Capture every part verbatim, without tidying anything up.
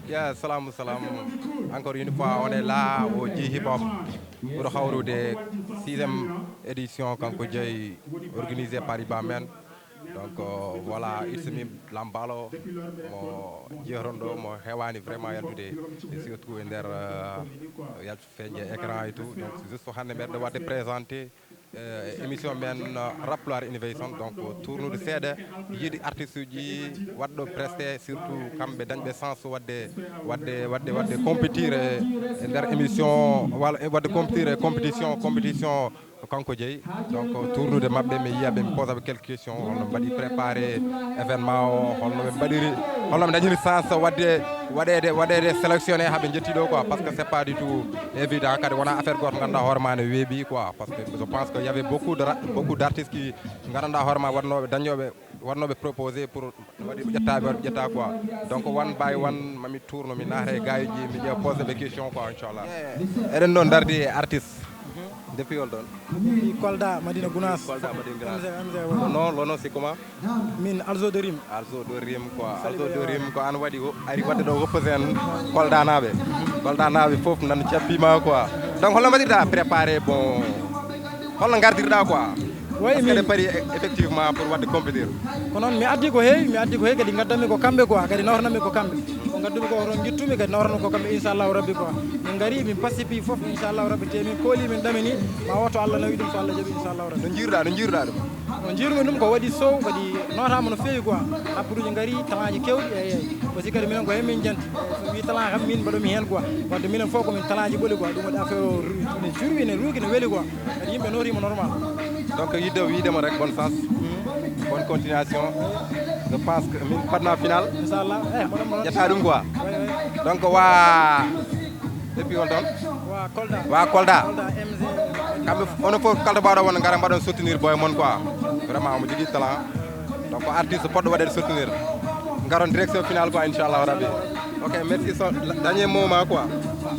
Yeah, salam, salam. Encore une fois, on est là au J Hip Hop pour Hawaroudé, sixième édition, Kanko Jey, organisée par Ibamen. Donc euh, voilà, it's me Lambalo, mo jeerondo, mo hewani vraiment yaltude, et surtout e nder euh, yaltu feñde écran et tout. Donc juste hannde mbeɗa waɗde présenté euh, émission men euh, Rap Pulaar Innovation. Donc tournude seeɗa, yiide artiste uji waɗɗo presté, surtout kamɓe dañɓe sens waɗde waɗde waɗde waɗde compétir e e nder émission walla e waɗde compétir e compétition compétition Kanko Jey. Donc tournude maɓɓe, mi yiyaɓe, mi posaɓe quelques questions, holno mbaɗi préparé événement o, holno ɓe mbaɗiri, holno ɓe dañiri sens waɗde waɗede waɗede sélectionné haɓe jetti ɗo quoi, parce que c'est pas du tout évident, kadi wona affaire goto ganduɗa hoore ma ne weeɓi quoi, parce que je pense que y avait beaucoup de ra- beaucoup d'artistes qui ganduɗa hoore ma waɗnoɓe dañoɓe waɗnoɓe proposé pour waɗi ƴettaɓe waɗi ƴetta quoi. Donc one by one mami tourno, mi naata e gayuji, mi ƴeewa poseɓe question quoi, inchallah. Eɗen ɗo dardi e artiste. Depuis hol ɗon? Fi Kolda, Madina Gounass. Kolda, Madina Gounass. M Z, M Z, ouais. Lo nom, lo nom c'est comment? Min Alzo de Rim. Alzo de Rim quoi. Alzo de Rim ko an waɗi o ari waɗde ɗo represent Kolda naɓe. Kolda naɓe fof nan cappima quoi. Donc holno mbaɗirɗa préparé, bon, holno gardirɗa quoi? Way, parce que min eɗen pari effectivement pour waɗde compétir. Ko noon, mi addi ko heewi, mi addi ko heewi, kadi ngaddanmi ko kamɓe quoi, kadi nawtanammi ko kamɓe. Ko ngaddumi ko, ko toon ngittumi, kadi nawtanammi ko kamɓe, inchallahu rabbi quoi. Min ngari, min pasipi fof, inchallahu rabbi, te min kooli, min ɗamini, ma wotto Allah nawi ɗum, so Allah jaɓi, inchallahu rabbi. No jiiruɗa, no jiiruɗa ɗum? No jiirumi ɗum ko waɗi sow, kadi nawtama no feewi quoi. Habbuduji ngari, talaji kewɗi, eyi, eyi. Aussi kadi minen ko hen min janti. So wi talent kam min mbaɗomi hen quoi. Wadde minen fof ko min talent ji ɓoli quoi. Ɗum waɗi affaire o ru- ne jurwi, ne ruugi, ne weli quoi. Kadi yimɓe notima normal. Donc yidde wiidema rek bonne chance, bonne continuation. Je pense que min fadna final. Inchallah. Eh, moɗon moɗon. Ƴetta ɗum quoi. Oui, oui. Donc wa depuis hol ɗon? Wa Kolda. Wa Kolda. Kolda M Z. Kamɓe onon fof kalta mbaɗo won ngara mbaɗon soutenir boy mon quoi. Vraiment omo jogui talent. Donc ko artiste poɗɗo waɗede soutenir. Ngaron direction finale quoi, inchallahu rabbi. Ok, merci. So dernier moment quoi?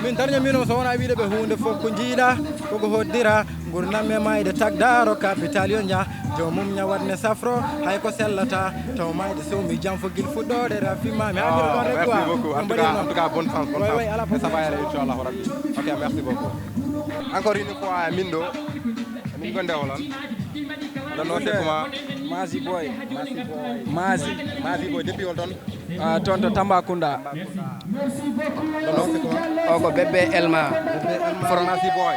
Min dernier mino so wona wiide ɓe hunde fof ko jiiɗa, koko hoddira. Gurdam e mayde tagdaro capital yo ña. Jomum ña waɗne safro hay ko sellata. Taw mayde sowmi jam fo gil fuɗɗoɗe rafima mi haɓir ɗon rek quoi. Merci beaucoup. En tout cas, en tout cas, bonne chance, bonne chance. Et ça va aller, inchallahu rabbi. Ok, merci beaucoup. Encore une fois, min ɗo min gonde holon? Ɗon noon c'est comment? Mazi boy. Mazi. Mazi boy, depuis hol ɗon? Ah, toon to Tambacounda. Ɗon noon c'est comment? O ko Bébé Elma. Bébé Elma, from Mazi boy.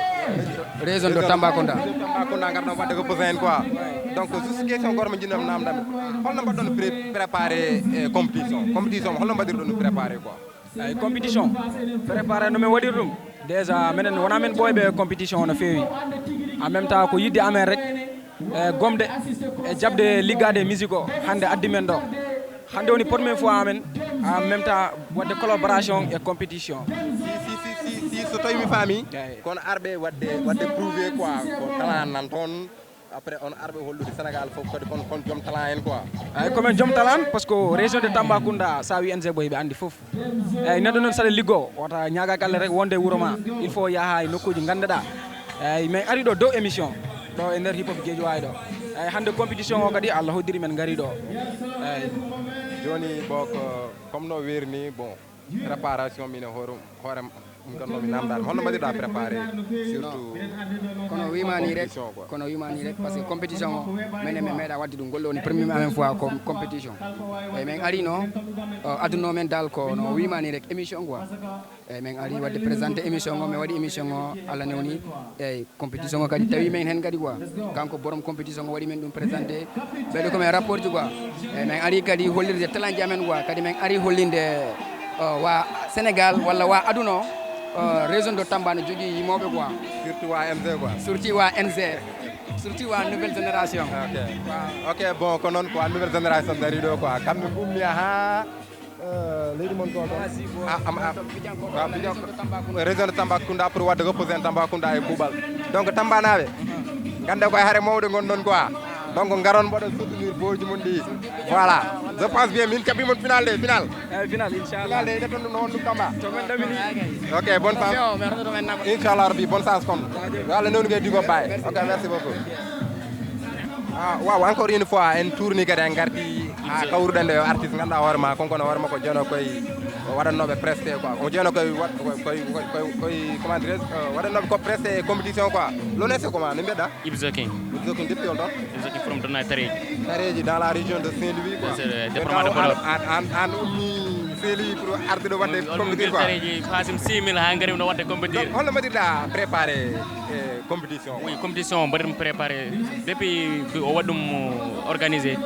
Région de Tambacounda. Tambacounda ngarɗon waɗde ko besoin quoi. Donc juste question goto mo jinnam namdam. Holno mbaɗɗon pré- préparé e compétition? Compétition holno mbaɗirɗon ɗum préparé quoi? Ay compétition préparé no min waɗir ɗum. Déjà minen wona min ɓooyɓe compétition no feewi. En même temps ko yidde amen rek e gomde e jaɓde liggade musique o hannde addi men ɗo. Hannde woni première fois amen en même temps waɗde collaboration e compétition. Si si si si si so tawi mi faami. Eyi. Kono arɓe waɗde waɗde prouvé quoi ko talent nan toon. Après on arɓe hollude Sénégal fof kadi kon kon joom talent en quoi. Ay komin joom talent parce que région de Tambacounda sa wi N G ɓoy ɓe andi fof. Eyyi neɗɗo noon saɗa liggo wata ñaagaki Allah rek wonde e wuuro ma. Il faut yaha e nokkuji ganduɗa. Eyyi min ari ɗo dow émission ɗo e nder hip hop Guédiawaye ɗo. Eyyi hande compétition o kadi Allah hoddiri men gari ɗo. Eyyi. Joni bon ko comme no weeri ni bon préparation min e hoore hoore ɗum kan nomi namdade holno mbaɗirɗa préparé surtout? Kono wimani rek. Kono wimani rek parce que compétition o minen min meeɗa wadde ɗum golle woni premier amen fois ko compétition. Eyyi min arino adduno men dal ko no wimani rek émission quoi. Eyyi min ari wadde présenté émission o mi waɗi émission o Allah newni. Eyyi compétition o kadi tawi min hen kadi quoi. Kanko borom compétition o waɗi min ɗum présenté ɓeyɗo komin rapport ji quoi. Eyyi min ari kadi hollirde talent ji amen quoi kadi min ari hollinde wa Sénégal walla wa aduna o. Région de Tamba no jogui yimoɓe quoi. Surtout wa M Z quoi. Surtout wa M Z. Surtout wa nouvelle génération. Ok. Ok bon ko noon ko wa nouvelle génération dari ɗo quoi kamɓe gummi ha leydi mon ko toon. Région de Tambacounda pour wadde reposer en Tambacounda e kuuɓal. Donc tambanaɓe gande koye haare mawɗe gonɗon quoi. Donc garon mboɗo soutenir boji mon ɗi. Voilà. Je pense bien min caɓɓi mon final de final. Eyyi final inchallah. Final de ƴetton ɗum no won ɗum Tamba. To men ɗamini. Ok bonne chance. Inchallah rabbi bonne chance kon. Yo Allah newnu ɓe digo bay. Ok merci beaucoup. Ah, waaw encore une fois en tourni kadi en gardi ha A kawruɗen ɗo yo artiste ganduɗa hoore ma, konko no hoore makko jeeno koye waɗannooɓe presse quoi. Omo jeeno koye waɗ-, koye, koye, koye, koye, comment dirais-je, euh, waɗannooɓe ko presse e compétition quoi. Lo nesse comment, no mbiɗa? Ibzo King. Ibzo King, depuis on ɗon? Ibzo King from Donnay Tareji. Tareji dans la région de Saint-Louis quoi. C'est le département de Podor. An, an, an, an ummi Saint-Louis pour arde ɗo waɗde compétition quoi. Tareji, pasim six mille ha ngari no waɗde compétir. Donc, holno mbaɗirɗa préparé, eh, compétition? Oui, compétition mbaɗir préparé depuis ko o waɗi ɗum organisé.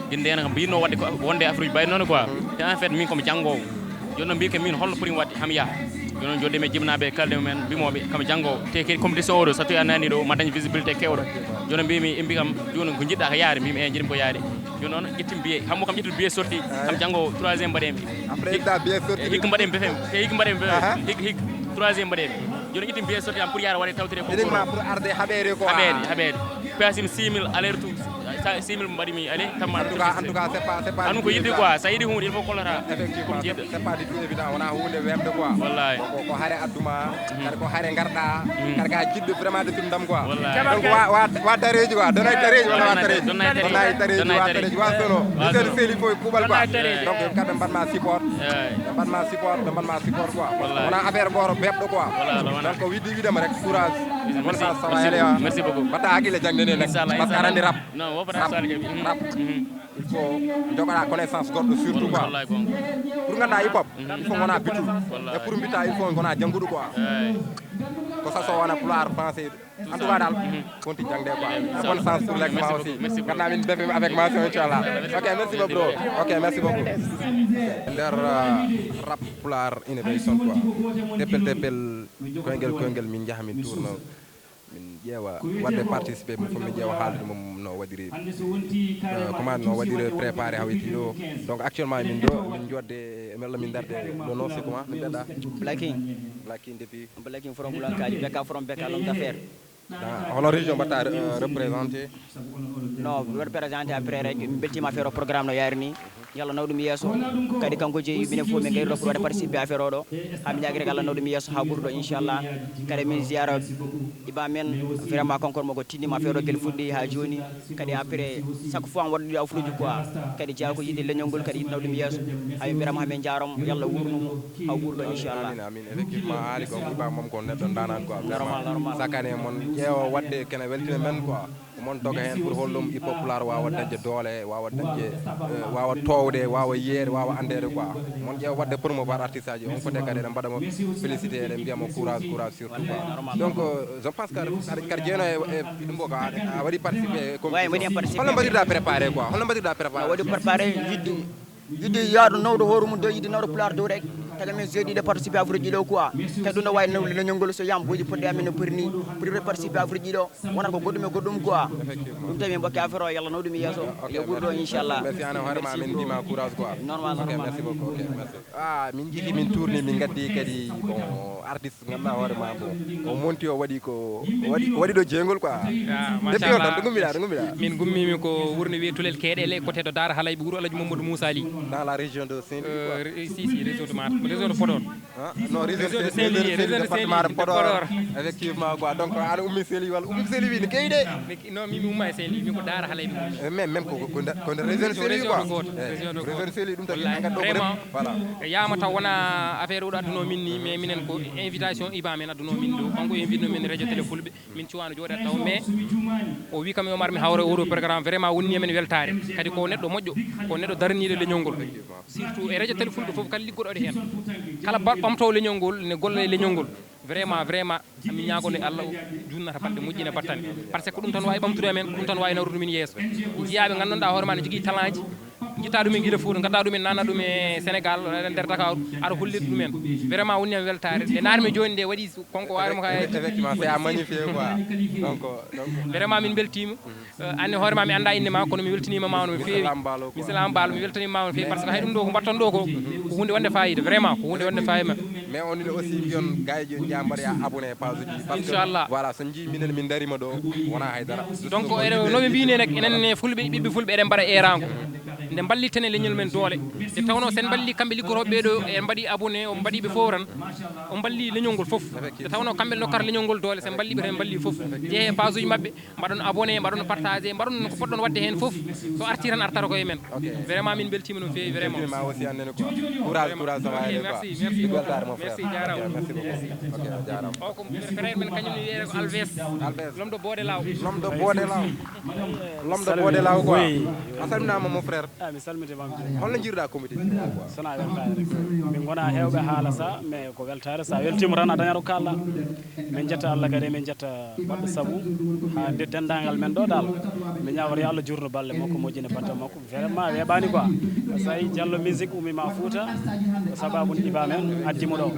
Ginde en kam mbino waɗde ko wonde affaire uji mbayde noon quoi. Te en fait min komi janngowo. Jooni noon mbiike min holno poti waɗde ham yaha. Jooni noon jodde mi jibnaɓe kalde mumen mbimoɓe kam janngowo. Te kadi compétition oɗo so tawi a nani ɗo ma dañ visibilité kewɗo. Jooni noon mbimi ɓe mbi kam jooni ko jiɗɗa ko yaade, mbimi e jiɗmi ko yaade. Jooni noon ƴettim billet, hammo kam ƴettu billet sorti, kam janngowo troisième mbaɗemi. Après, il a bien sorti. Hikka mbaɗen B F M. Te hikka mbaɗen B F M. Aha. Hikka, hikka troisième mbaɗen. Jooni ƴettin billet sorti am pour yaara waɗe tawtire ko. Uniquement pour arde haɓeede quoi. Haɓeede, haɓeede. Pasim six mille aller retour. Sa-, six mille mbaɗi mi aller, tamma. En tout cas, en tout cas, c'est pas, c'est pas du tout évident. Ko yiɗde quoi, sa yiɗi hunde, il faut kollata. Effectivement, c'est, c'est pas du tout évident. Wona hunde wemde quoi. Wallahi. Ko, ko, ko hare adduma, kadi ko hare ngarɗa, kadi ka jiɗɗo vraiment de ɗum ndam quoi. Wallahi. Donc, wa, wa, wa Tareji quoi. Donnay Tareji walla wa Tareji? Donnay Tareji. Donnay Tareji, wa Tareji, wa Sono. Wa Sono. Seli fof e kuuɓal quoi. Donnay Tareji. Donc, kamɓe mbaɗma support. Eeyi. Ɓe mbaɗma support, ɓe mbaɗma support quoi. Wallahi. Wona affaire goto beɓɗo quoi. Wallahi, wallahi. Donc, ko wiide wiidema rek, courage. Merci. Bonne chance, ça va aller, hein. Merci beaucoup. Mbaɗa hakkille jangde nde nek. Inchallah, inchallah. Parce que aɗa andi rap. Non, wo fota rap, sali kadi. Rap. Il faut jogoɗa connaissance goɗɗo surtout quoi. Wallahi, gonga. Pour ganduɗa hip hop, il faut gona bitu. Wallahi. Et pour mbita, il faut gona jannguɗo quoi. Eeyi. Ko ça soit wona pulaar, français. En tout cas daal, konti jangde quoi. Bonne chance pour l'expo aussi. Merci beaucoup. Ganduɗa min B F M avec mention, inchallah. Ok, merci beaucoup. Ok, merci beaucoup. Nder, euh, rap pulaar innovation quoi. Teppel teppel, koyngel koyngel min njaha min tourno. Min ƴeewa waɗde participé, mum fof min ƴeewa haaldude mum no waɗiri, euh, comment no waɗiri préparé hawiti ɗo. Donc actuellement min ɗo, min jodde, walla min darde ɗo non, c'est comment, min mbiɗa? Black King. Black King depuis? Black King from Boulankaji, Beka from Beka, l'homme d'affaires. Ah, hono région mbaɗta, euh, représenté? Non, mi waɗa présenté après rek, min beltima affaire o programme no yaari ni. Yalla naw ɗum yeeso. Kadi kanko jeeyi minen fof min gayri ɗo pour waɗa participé affaire oɗo. Ha min ñaagiri Allah naw ɗum yeeso ha ɓurɗo inchallah. Kadi min ziyara iba men vraiment kanko mo ko tinni ma affaire o gel fuɗɗi ha joni. Kadi après chaque fois on waɗa ɗi afruji quoi. Kadi jeeya ko yiɗde leñol ngol kadi yiɗ naw ɗum yeeso. Ha min mbiyama ha min jaarama yalla wurnu ha ɓurɗo inchallah. Amin, amin. Effectivement, a haali ko, iba mom ko neɗɗo ndanan quoi. Normal, normal. Chaque année mon ƴeewa waɗde kene weltina men quoi. Mon doga heen pour holɗum hip hop pulaar waawa dañde doole, waawa dañde, eh, waawa toowde, waawa yiyeede, waawa anndeede quoi. Mon ƴeewa waɗde promouvoir artiste aji, on côté kadi eɗen mbaɗa mo félicité, eɗen mbiya mo courage, courage surtout quoi. Donc, euh, je pense que aɗa, aɗa, aɗa jeeno e, e ɗum ko a, a waɗi participé e compétition. Waɗi participé. Holno mbaɗirɗa préparé quoi? Holno mbaɗirɗa préparé? Waɗi préparé, yiɗde, yiɗde yaadu nawɗo hoore mum dow, yiɗde nawɗo pulaar dow rek. Taga min jeudi ɗe participé affaire ji ɗo quoi. Tawi ɗum ɗo wawi nawde leñol ngol so yam booji poɗɗe amen no pori ni. Pour participé affaire ji ɗo. Wonata ko goɗɗum e goɗɗum quoi. Effectivement. Ɗum tawi min mbokki affaire o, yalla naw ɗum yeeso. Ok, yo ɓurɗo, merci. Inchallah. Merci, an hoore ma, merci min beaucoup. Ndima courage quoi. Normal, ok, normal. Merci beaucoup. Ok, merci. Ah, min jiki, min tourni, min gaddi kadi, bon, artiste ganduɗa hoore ma, bon, o monti, o waɗi ko, o waɗi, o waɗi ɗo jeygol quoi. Ah, depuis on machallah. Tan, ɗo gummiɗa, ɗo gummiɗa? Min gummimi ko wuro no wiye Tulel Keeɗele, côté to Daara Halayɓe, wuro Alaji Mamadou Moussa Ly. Dans la région de Saint-Louis quoi. Euh, ré-, si, si, région de Matam, région de Podor. Ah, non, région de Saint-Louis, région de Saint-Louis, département de Podor. Effectivement quoi. Donc, aɗa ummi Saint-Louis walla ummi Saint-Louis ne kewi de. Mi, non, mi, mi umma e Saint-Louis, mi ko Daara Halayɓe mi ummi. Eh, mais même ko, ko nder, ko nder région de Saint-Louis quoi. Ko région de Saint-Louis quoi. Eh, région de Saint-Louis ɗum tagi. Wallahi, vraiment. Voilà. Yama taw wona affaire oɗo adduno min ni, mais minen ko invitation iba men adduno min ɗo. Kanko invitno min radio télé fulɓe. Min cuwano jooɗat taw, mais o wi kam yo mar mi hawra e oɗo programme, vraiment wonni e men weltare. Kadi ko neɗɗo moƴƴo, ko neɗɗo daraniɗo leñol ngol. Surtout e radio télé fulɓe fof kala liggoɗo waɗi hen. Kala ba-, ɓamtowo leñol ngol ne golla e leñol ngol. Vraiment, vraiment, mi ñaagono e Allah o junnata balɗe moƴƴi ene battane. Par ce que ko ɗum tan wawi ɓamtude amen, ko ɗum tan wawi nawrude min yeeso. Jiyaɓe ganduɗa hoore ma ne jogui talent ji, jitta ɗum en gila Fouta, gadda ɗum en nanna ɗum e Sénégal, nder Dakar, aɗa hollira ɗum en. Vraiment wonni am weltare. Nde naatmi joni nde waɗi konko waɗi mo ka. Effectivement, c'est à magnifier quoi. Donc, donc. Vraiment min beltima. Euh, anne hoore ma mi anda inde ma, kono mi weltinima ma no feewi. Mister Lam Balo quoi. Mister Lam Balo, mi weltanima ma no feewi, par ce que hay ɗum ɗo ko mbatton ɗo ko, ko hunde wonde fayida, vraiment, ko hunde wonde fayida. Mais on est aussi mbiyon gayjo jambare ya abonné page uji. Parce que, inchallah. Voilà, so jii minen min darima ɗo, wona haydara. Donc, eɗen, no ɓe mbini nek, enen ne fulɓe, ɓiɓɓe fulɓe eɗen mbaɗa eranko. Nde mballiten e leñol men doole. Nde tawnoo so en mballii kamɓe liggotooɓe ɓee ɗoo, en mbaɗii abonné, on mbaɗii ɓe fof tan, on mballii leñol ngol fof. Nde tawnoo kamɓe ndokkata leñol ngol doole, so en mballii ɓe tan, en mballii fof. Njehee e page uji maɓɓe, mbaɗon abonné, mbaɗon partagé, mbaɗon ko poɗɗon waɗde heen fof. So artii tan artata ko e men. Vraiment, min mbeltiima no feewi, vraiment. Beltima aussi annene quoi. Courage, courage, ça va aller quoi. Merci, merci beaucoup. Merci, jaaraama. Merci beaucoup. Ok, jaaraama. O ko frère men, kañum ne wiyetee ko Alves. Alves. L'homme de Bodelao. L'homme de Bodelao. L'homme de Bodelao quoi. Oui. A salminaama, mon frère. Ah, mi salmitiima. Holno njiiruɗaa compétition o quoi? Sona weltaare rek. Min ngona heewɓe haala sa, mais ko weltaare, sa weltiima tan a dañat ko kaalɗa. Min njetta Allah kadi, min njetta waɗɓe sabu haa nde denndaangal men ɗo dal. Mi ñaagotoo yo Allah juutnu balɗe makko, moƴƴina batte makko. Vraiment weeɓaani quoi. Par ce que Diallo Musique ummiima Fuuta, ko sababu Iba men addi mo ɗo.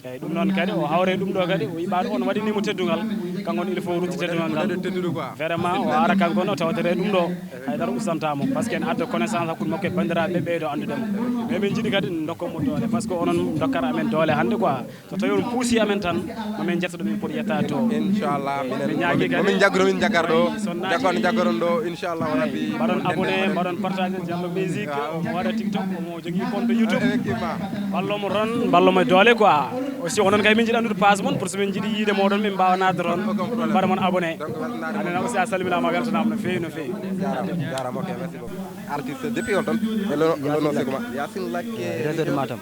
Eyyi, ɗum noon kadi o hawre ɗum ɗo kadi, o yiɓaani, on waɗini mo teddungal, kanko on il faut o rutta teddungal ngal. Vraiment o ara kanko on o tawtore ɗum ɗo, haydara ustantaa mo, par ce que ene adda connaissance hakkunde makko e banndiraaɓe ɓe, ɓeydo anndude mo. Mais min njiɗi kadi dokkon mo doole, par ce que onon dokkata amen doole hannde quoi. So tawi on puusi amen tan, ma min njetto ɗo min poti yettaade to. Inchallah, minen, mi ñaagii kadi, min njaggoto, min njaggat ɗo. Jaggano, jaggoton ɗo, inchallah rabbi. Mbaɗon abonné, mbaɗon partagé Diallo Musique, omo waɗa TikTok, omo jogii compte YouTube. Effectivement. Mballo mo tan, mballo mo doole quoi. Aussi onon kay min njiɗi anndude page mon, pour so min njiɗi yiide moɗon, min mbaawa naatde toon. Aucun problème. Mbaɗa mon abonné. Donc, weltanaade. Aɗa aussi a salminaama, weltanaama no feewi, no feewi. Jaaraama, jaaraama, ok, merci beaucoup. Artiste depuis hol toon? E lo, lo, no, c'est comment? Yacine Lakke. Réseau de Matam.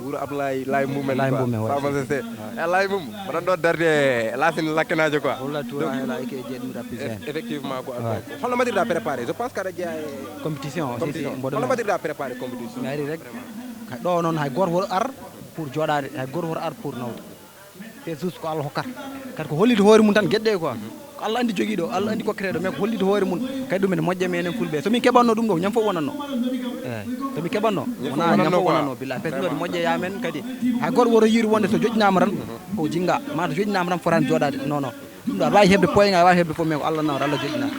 Wuro Ablaye Laye Mbumen. Laye Mbumen, ouais. Papa Sese. E Laye Mbum, mbaɗon ɗo darde Lassine Lakkinaajo quoi. Walla tura hela eke jeɗmi rapide. Effectivement quoi. Ouais. Donc, holno mbaɗirɗa préparé? Je pense que aɗa jeeya e compétition, si, si, compétition. Mboɗo holno mbaɗirɗa préparé compétition? Mi ari rek. Ka ɗo noon hay gooto woto ar pour jooɗaade, hay gooto woto ar pour nawde. C'est juste ko Allah hokkata. Kadi ko hollitde hoore mum tan geɗe quoi. Ko Allah anndi jogiiɗo, Allah anndi kokketeeɗo, mais ko hollitde hoore mum. Kadi ɗum ene moƴƴa men enen fulɓe. So min keɓatno ɗum ɗo, ñande fof wonatno. Eeyi. So min keɓatno, wonaa ñande fof wonatno, billahi. Parce que ɗum waɗi moƴƴa ya men kadi. Hay gooto woto yiiru wonde so joƴƴinaama tan, ko jinnga. Ma to joƴƴinaama tan fotaani jooɗaade. Non, non. Ɗum ɗo aɗa waawi heɓde points, aɗa waawi heɓde fof, mais ko Allah nawata, Allah joƴƴinaa.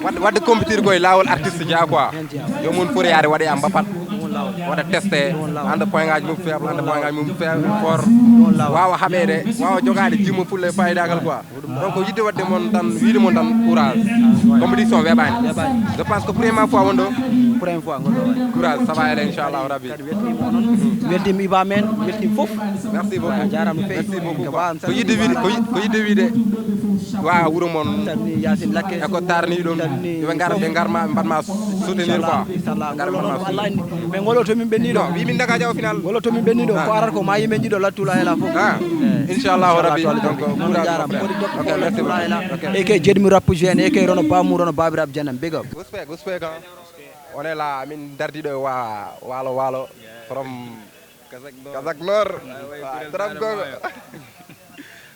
Waɗde, waɗde compétir koye laawol artiste jeyaa quoi. Heen jeyaa. Yo mum foti yaade waɗe a mbapat. Ɗum woni laawol. Waɗa testé. Ɗum woni laawol. Anda point ngaji mum faible, anda point ngaji mum faible, fort. Ɗum woni laawol. Waawa haɓeede, waawa jogaade jimmo fulla e faayidagal quoi. Donc yidde waɗde mon tan, wiide mon tan courage. Compétition weeɓaani. Weeɓaani. Je pense que première fois won ɗo. Première fois ngon ɗo waɗi. Courage, ça va aller inchallah rabbi. Kadi weltiima onon. Weltiima Iba men, weltiima fof. Merci beaucoup. Voilà, jaaraama no feewi. Merci beaucoup. Ko yidde wiide, ko yi-, ko yidde wiide. Wa wuro mon. Tan ni Yacine Lakke. E ko tarni ɗum. Tan ni ɓe ngar, ɓe ngar ma, mbaɗ ma soutenir quoi. Inchallah, inchallah. Ngar mbaɗ ma soutenir. Min ngolo to min ɓenni ɗo. Non, wi min daga jaw final. Ngolo to min ɓenni ɗo. Ah. Ko arata ko ma yimɓe jiɗo lattula hela fof. Ah. Eh. Inchallah rabbi. Donc, noon courage, jaaraama. Mon frère. Ok, merci beaucoup. Ok. Eke jeɗmi rappu jeene, eke rono bamu, rono babiraɓe janam. Big up. Respect, respect, hein. On est là, min dardi ɗo wa, walo, walo. Yeah. From Kazak Nord. Kazak Nord. Ah, oui, ah, Darab Gongo.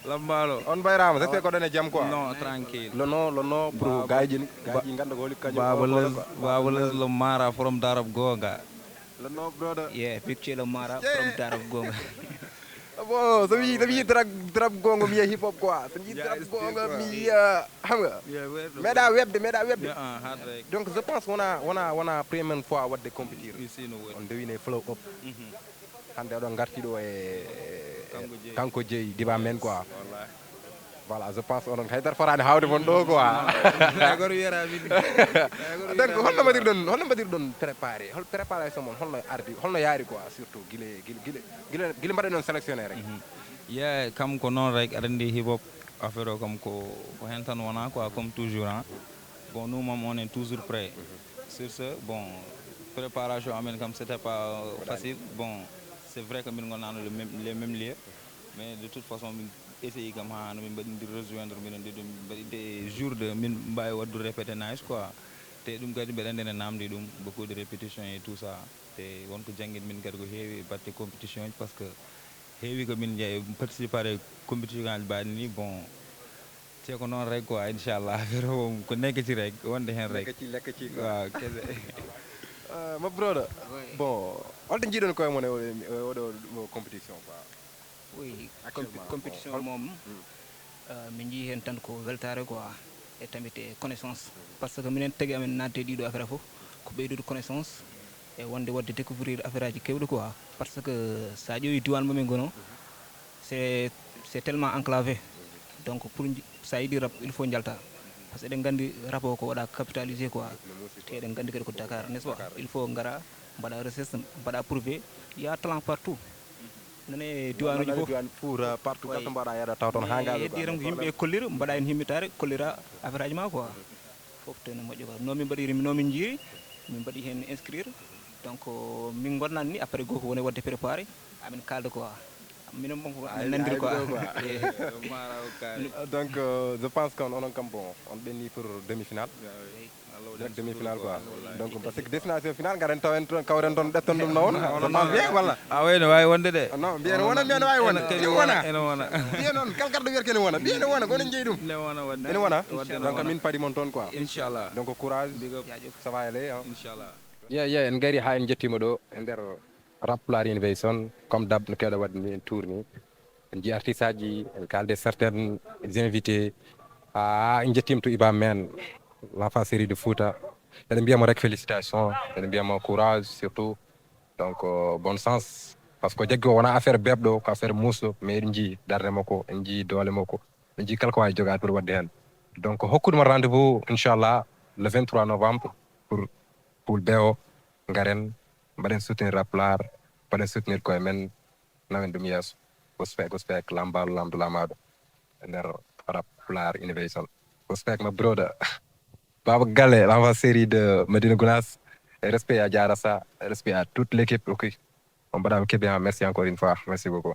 Lambalo. On mbayraama, est-ce que ko ɗon e jam quoi? Non, tranquille. Lono, lono, pour gayji, gayji ngannda ko holi kañum. Baba Les, Baba Les lo Mara from Darab Gonga. Lono, brother. Yeah, picture lo Mara from Darab Gonga. Bon, so mi, so mi Darab, Darab Gongo, mi hip hop quoi. So mi Darab Gongo, mi, euh, xam nga. Yeah, weird. Meeɗa webde, meeɗa webde. Yeah, ah, hard, right. Donc, je pense wona, wona, wona première fois waɗde compétir. Ici, no woodi. On ndewine flow up. Mhm. Hannde oɗon ngarti ɗo e kanko Jeyi. Kanko Jeyi, diba men quoi. Wallahi. Voilà, je pense onon haydara fotaani hawde mon ɗo quoi. Hay goto wiyata min. Hay goto wiyata min. Donc, holno mbaɗirɗon, holno mbaɗirɗon préparé? Hol préparation mon, holno ardi, holno yaari quoi, surtout gila, gila, gila, gila, gila mbaɗɗon sélectionné rek? Mhm. Yeah, kam ko noon rek, aɗa anndi hip hop, affaire o kam ko, ko heen tan wona quoi, comme toujours, hein. Bon, nous même, on est toujours prêt. Mhm. Sur ce, bon, préparation amen kam, c'était pas, euh, facile. Bon, c'est vrai que min ngonano le même, les mêmes lieux, mais de toute façon, min essayi kam ha no min mbaɗi ndir rejoindre, minen ɗiɗo min mbaɗi des jours de min mbawi waddu répété nice quoi. Te ɗum kadi mbeɗa andi ene namdi ɗum, beaucoup de répétition et tout ça. Te wonko jangguin min kadi ko heewi batte compétition ji, parce que heewi ko min jeeya participare compétition ngaji mbaɗi ni. Bon, te ko noon rek quoi, inchallah. Affaire o ko nekk ci rek, wonde hen rek. Nekk ci, nekk ci quoi. Waaw, kese. Euh, my brother. Oui. Bon, holto jiiɗon koye mon e oɗo, oɗo compétition quoi? Oui, actuellement, compétition moom, euh, min njii heen tan ko weltaare quoi, e tamit e connaissance. Parce que minen tagi amen naatde ɗiɗo affaire fof, ko ɓeydude connaissance e wonde waɗde découvrir affaire aji keewɗi quoi. Parce que so a ƴeewi diiwaan mo min ngono, c'est, c'est tellement enclavé. Donc pour nj-, so a yiɗi rap, il faut njalta. Parce que eɗen nganndi rap o ko waɗa capitalisé quoi. Te eɗen nganndi kadi ko Dakar, n'est-ce pas? Il faut ngara mbaɗa recherche, mbaɗa prouvé, y a talent partout. Nane diwaanuuji fof. Fuura partout kala to mbaɗa yaada taw toon ha ngaɗo. Heddi tan ko yimɓe kollir, mbaɗa heen yimɓe taare, kollira affaire aji ma quoi. Fof tene moƴƴo quoi. No min mbaɗiri, no min njiiri, min mbaɗi heen inscrire. Donc min gonnani ni après gooto woni wadde préparé, amin kalda quoi. Minen moom ko amin nandiri quoi. Donc euh, je pense que onon kam bon on ɓenni pour demi-finale. Direct demi-finale quoi. Donc parce que destination finale ngaren tawen toon kawren toon ɓetton ɗum noon. Je pense bien walla? A wayno wawi wonde de. Non mbiyen wona mbiyen wawi wonde. Ɗum wona. Ene wona. Mbiyen noon kala garɗo wiyata kene wona mbiyen wona ko onon jeyi ɗum. Ne wona wonde. Ene wona. Donc min paadi mon toon quoi. Inchallah. Donc courage. Big up. Ça va aller hein. Inchallah. Yeah, yeah, en ngari ha en jettima ɗo e nder Rap Pulaar Innovation comme d'hab no kewɗen waɗde ni en tourni en jii artiste aji en kalde certains invités. Ha en jettima to Iba Men l'enfant série de Fouta. Eɗen mbiyamo rek félicitation eɗen mbiyamo courage surtout. Donc euh, bonne chance parce que jaggi o wona affaire bebɗo ko affaire muusɗo mais eɗen jii darde makko en jii doole makko en jii kala ko wawi jogade pour wadde hen. Donc hokkude mon rendez-vous inchallah le vingt-trois novembre pour poule B o ngaren mbaɗen soutenir Rap Pulaar mbaɗen soutenir koye men nawen ɗum yeeso. Respect respect lambaɗo lamdo lamaɗo e nder Rap Pulaar Innovation. Respect my brother. Baba Galle l'enfant série de Medina Gounass. Et respect à Diarassa et respect à toute l'équipe ok. On mbaɗama kebi merci encore une fois merci beaucoup.